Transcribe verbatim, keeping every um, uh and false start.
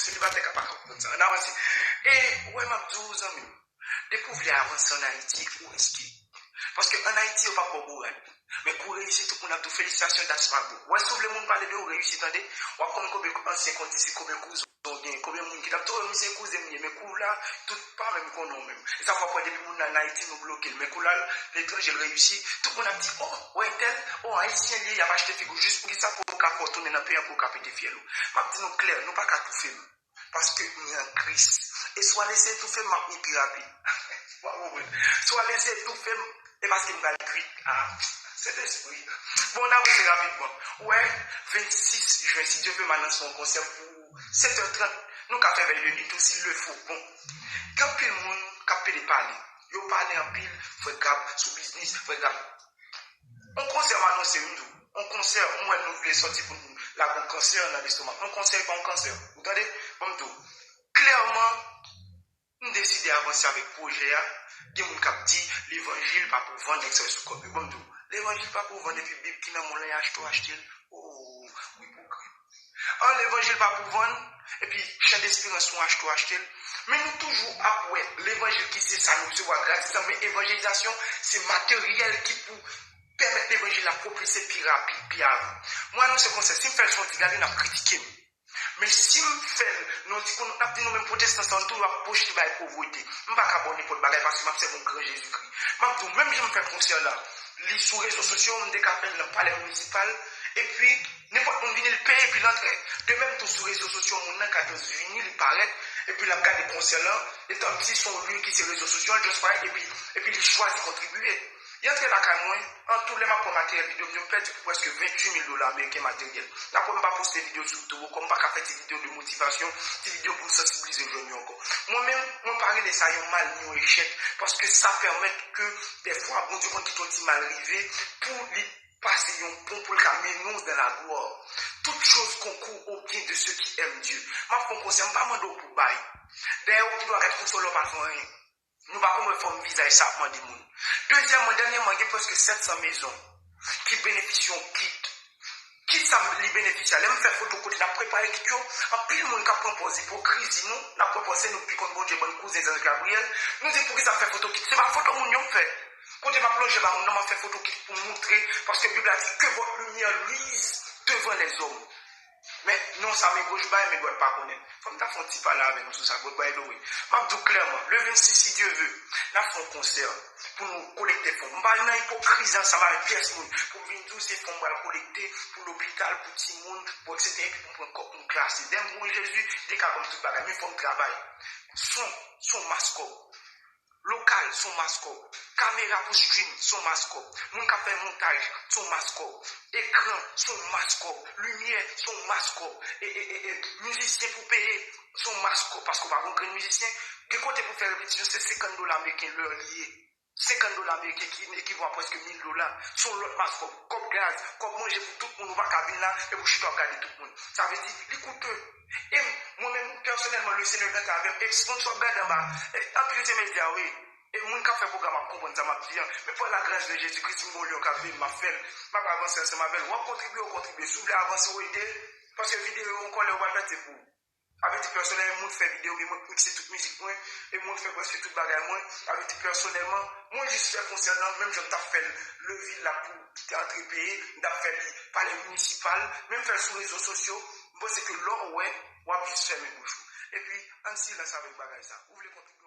Selibatè ka pa konprann sa. Ann avanse. E, wè, m ap di w, zanmi m, depi w vle avanse ann Ayiti, ou riske. Paske ann Ayiti, yo p ap ba w bourad. Men kou reyisi, tout moun ap di w, "Felisitasyon, that's my bro." Wè, si w vle moun pale de ou reyisi, tande, w ap konn konbyen ansyen kondisip, konbyen kouzen w gen, konbyen moun ki t ap di w, "Misye kouzen m ye," men kou la, tout pa menm konnen w menm. E sa fè w kwè depi moun nan ann Ayiti, nou bloke l. Men kou la, letranje, l reyisi, tout moun ap di, "Oh, wè entèl, oh, ayisyen l ye," y ap achte figi w jis pou ki sa, pou w ka fè w tounen nan peyi an, pou w ka pete fyèl ou. M ap di nou klè, nou pa ka toufe m. Paske m ye an Kris. E si w al eseye toufe m, m ap ni pi rapid. W ap konprann? Si w al eseye toufe m, e paske m pral kwit. Ah, Sentespri. Bon, n avanse rapidman. Ou wè, vennsis jen, si Dye vle, m al nan yon konsè pou sèt è trant. Nou ka fè vèy de nuit tou, s'il le faut. Bon. Gen anpil moun k ap pede pale. Yo pale anpil, frè Gab, sou biznis, frè Gab. On konsè m anonse, m di w. On konsè, m wè nou vle sòti pou nou lage on kansè nan lestomak. On konsè e pa on kansè. Ou tande? Bon, m di w. Klèman, m deside avanse avèk pwojè a. Gen moun k ap di, levanjil pa pou vann, nèg sa yo sou kòb yo. Bon, m di w. Levanjil pa pou vann, epi Bib ki nan men w lan, achte w achte l. Oh, wi, ipokrit. An, levanjil pa pou vann, epi chan desperans ou achte w achte l. Men nou toujou ap wè levanjil ki se sa nou resevwa gratis lan, men evanjelizasyon se materyèl ki pou pèmèt levanjil la pwopilse pi rapid, pi avan. Mwen anonse konsè, si m fè l sou yon ti gade, n ap kritike m. Men si m fè l, nou di, kounye a n ap di nou menm pwotestan sa, nou toujou ap poste bay povrete. M pa ka ba w nenpòt bagay paske m ap sèvi yon gran Jezikri. M ap di w, menm jan m fè konsè la, li sou rezo sosyo, m te ka fè l nan palè minisipal, epi nenpòt moun vini, l peye, epi l antre. De menm tou sou rezo sosyo, moun nan ka just vini, li parèt, epi l ap gade konsè lan, etan si se yon liy ki se rezo sosyo, l just parèt, epi, epi li chwazi kontribye. Li antre lakay mwen, an tou lè m ap pran materyèl videyo m yo, m pèdi pou prèske venntuit mil dola ameriken materyèl. N ap wè m pa poste videyo sou YouTube ankò, m pa ka fè ti videyo de motivasyon, ti videyo pou m sansibilize jèn yo ankò. Mwen menm, mwen pa rele sa yon mal ni yon echèk, paske sa pèmèt ke dèfwa Bondye konn kite yon ti mal rive pou li pase yon pon pou l ka mennen w dans la gloire. Toutes choses concourent au bien de ceux qui aiment Dieu. M ap fè yon konsè, m pa mande w pou bay. Dèyè w ki dwa gad konsè w lè w pa fè anyen. Nou pa konn wè fòm vizaj sa ap mande moun. Dezyèmman, dènyèman, gen prèske sèt san mezon ki benefisye yon kit. Kit sa li benefisye a, lè m fè foto kote n ap prepare kit yo, anpil moun k ap pran pòz ipokrizi nou, n ap pran pòz se nou k pi konn Bondye, bann kouzen zanj Gabriyèl, nou di poukisa m fè foto kit. Se pa foto moun yo m fè. Kote m ap lonje ba moun nan, m ap fè foto kit pou m moutre, paske Bib la di, que votre lumière luise devant les hommes. Men non sa men goch bay, men dwat pa konnen. Fò m ta fè yon ti pale avè nou sou sa, but by the way. M ap di w klèman, le vennsis, si Dye ve, n ap fè yon konsè pou nou kolekte fon. M pa nan ipokrizi ansanm avèk pyès moun pou m vin di w se fon m pral kolekte pou lopital, pou timoun, pou etsetera, epi pou m pran kòb pou m klase. Dèyè m mouri, Jezi, li te ka ban m tout bagay, men fò m travay. Son, son mas kòb. Lokal, se yon mas kòb. Kamera pou stream, se yon mas kòb. Moun k ap fè montaj, se yon mas kòb. Ekran, se yon mas kòb. Limyè, se yon mas kòb. E, e, e, e, mizisyen pou peye, se yon mas kòb. Paske w pa gon grenn mizisyen. Gen kote pou fè repetisyon, se senkant dola ameriken lè li ye. Senkant dola ameriken ki ekivalan a prèske mil dola. Se yon lòt mas kòb. Kòb gaz, kòb manje pou tout moun. Ou pa ka vin la epi w chita w ap gade tout moun. Sa vle di, li koute. E mwen menm, pèsonèlman, le Seigneur gentan avè m. E sponsor ap gade anba. E anpil se medya, wi. E moun k ap fè pwogram ap konprann sa m ap di an. Men pa la grâce de Jésus-Christ, m gon lyon k ap vin, m ap fè l. M ap avanse ansanm avè l. W ap kontribye, w kontribye. Si w vle avanse, w ede. Paske videyo yo ankò lè yo pral fèt, se pou ou. Sa vle di pèsonèlman, mwen k fè videyo, men mwen k mikse tout mizik mwen, e mwen k fè prèske tout bagay mwen. Sa vle di pèsonèlman, mwen jis fè konsè lan, menm jan m t ap fè l, le vil la pou ki te antre peye, m t ap fè li palè minisipal, menm fè l sou rezo sosyo, m panse ke lè w wè, w ap jis fèmen bouch ou. Epi, ann silans avèk bagay sa. Ou vle kontribye?